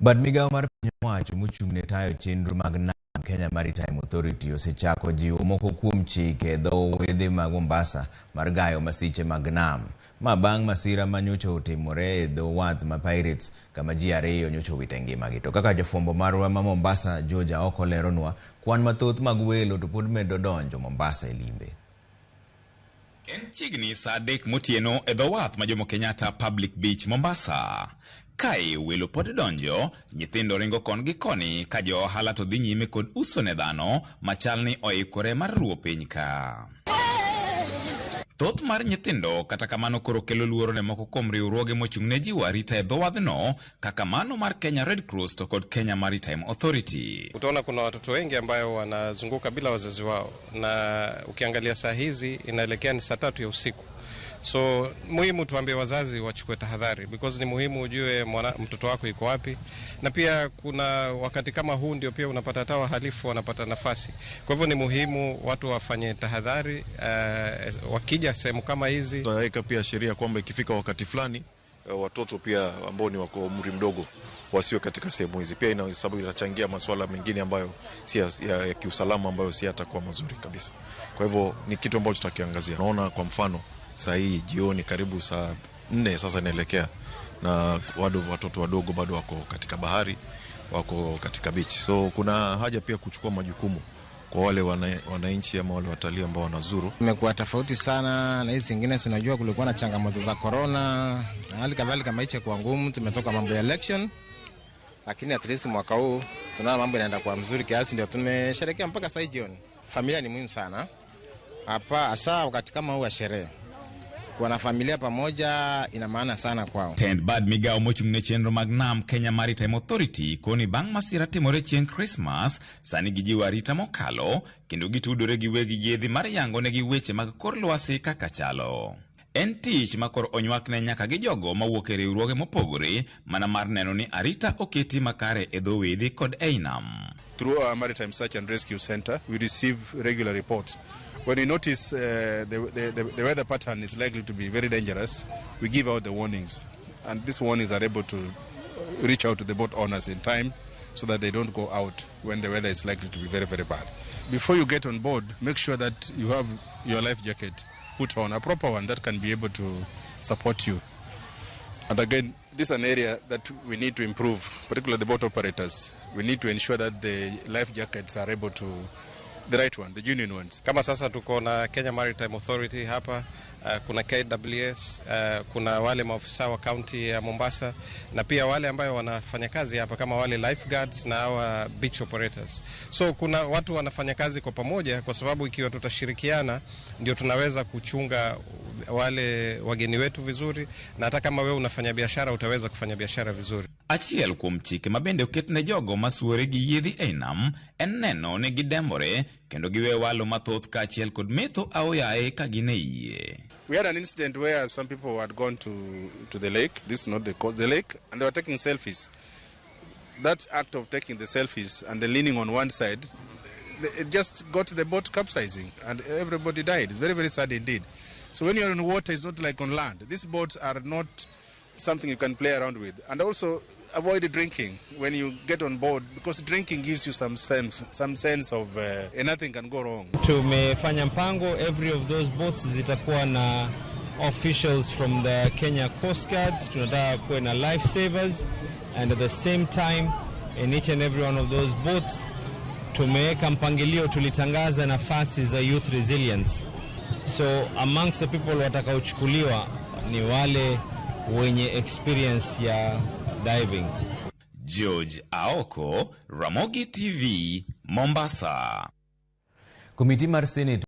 Bad migao mar piny owacho mochung' ne tayo chenro mag nam Kenya Maritime Authority osechako jiwo moko kuom chike e dho wedhe mag Mombasa mar gayo masiche mag nam. Ma bang' masira ma nyocha otimore e dho wath ma Pirates kama ji ariyo nyocha owito ngimagi. To kaka jafwambo marwa ma Mombasa George Aoko leronwa, kwan mathoth mag welo to pod medo donjo Mombasa e limbe. En chiegni saa 3 motieno e dho wath ma Jomo Kenyatta Public Beach, Mombasa. Kae welo pod donjo, nyithindo ringo kon gi koni ka jo ohala to dhi nyime kod uso ne dhano machal ni oikore mar ruwo piny ka. Thoth mar nyithindo kata kamano koro kelo luoro ne moko kuom riwruoge mochung' ne jiwo arita e dho wadhno kaka mano mar Kenya Red Cross to kod Kenya Maritime Authority. Utaona kuna watoto wengi ambayo wanazunguka bila wazazi wao, na ukiangalia saa hizi inaelekea ni saa 3 ya usiku. So muhimu tuambie wazazi wachukue tahadhari, because ni muhimu ujue mtoto wako yuko wapi, na pia kuna wakati kama huu ndio pia unapata hata wahalifu wanapata nafasi. Kwa hivyo ni muhimu watu wafanye tahadhari wakija sehemu kama hizi. Tutaweka pia sheria kwamba ikifika wakati fulani watoto pia ambao ni wako umri mdogo wasiwe katika sehemu hizi. Pia ina sababu inachangia masuala mengine ambayo si ya kiusalama ambayo si hata kwa mazuri kabisa. Kwa hivyo ni kitu ambacho tutakiangazia. Naona kwa mfano saa hii jioni karibu saa 4 sasa inaelekea, na bado watoto wadogo bado wako katika bahari, wako katika beach. So kuna haja pia kuchukua majukumu kwa wale wananchi ama wale watalii ambao wanazuru. Imekuwa tofauti sana na hizi zingine, tunajua kulikuwa na changamoto za corona na hali kadhalika, maisha kuwa ngumu, tumetoka mambo ya election, lakini at least mwaka huu tunaona mambo yanaenda kwa mzuri kiasi, ndio tumesherehekea mpaka sasa jioni. Familia ni muhimu sana hapa, hasa wakati kama huu wa sherehe. Kuwa na familia pamoja ina maana sana kwao. Tend bad migao mochung' ne chenro mag nam Kenya Maritime Authority koni bang' masira timore chieng' Christmas, sani gijiwo arita mokalo kendo gitudore gi weg yiedhi mar yango negi weche mag kor lwasi kaka chalo. En tich ma koro onywakne nyaka gi jogo mawuok e riwruoge mopogore mana mar neno ni arita oketi makare e dho wedhe kod ei nam. Through our Maritime Search and Rescue Center, we receive regular reports. When we notice the weather pattern is likely to be very dangerous, we give out the warnings. And these warnings are able to reach out to the boat owners in time so that they don't go out when the weather is likely to be very, very bad. Before you get on board, make sure that you have your life jacket put on, a proper one that can be able to support you. And again, this is an area that we need to improve, particularly the boat operators. We need to ensure that the life jackets are able to, the right one, the genuine ones. Kama sasa tuko na Kenya Maritime Authority hapa, kuna KWS, kuna wale maofisa wa county ya Mombasa na pia wale ambayo wanafanya kazi hapa kama wale lifeguards na hawa beach operators. So kuna watu wanafanya kazi kwa pamoja, kwa sababu ikiwa tutashirikiana ndio tunaweza kuchunga wale wageni wetu vizuri, na hata kama wewe unafanya biashara utaweza kufanya biashara vizuri. Achiel kuom chike mabende oket ne jogo masuore gi yiedhi ei nam en neno ni gidembore kendo giwe walo mathoth kaachiel kod metho aoyaye ka gin e yie. We had an incident where some people had gone to the lake, this is not the coast, the lake, and they were taking selfies. That act of taking the selfies and the leaning on one side, it just got the boat capsizing and everybody died. It's very, very sad indeed. So when you're in water, it's not like on land. These boats are not something you can play around with. And also avoid drinking when you get on board, because drinking gives you some sense of nothing can go wrong. Tumefanya mpango, every of those boats zitakuwa na officials from the Kenya Coast Guards. Tunataka kuwe na lifesavers, and at the same time in each and every one of those boats tumeweka mpangilio, tulitangaza nafasi za youth resilience. So amongst the people watakaochukuliwa ni wale wenye experience ya diving. George Aoko, Ramogi TV, Mombasa. Komiti mar Senate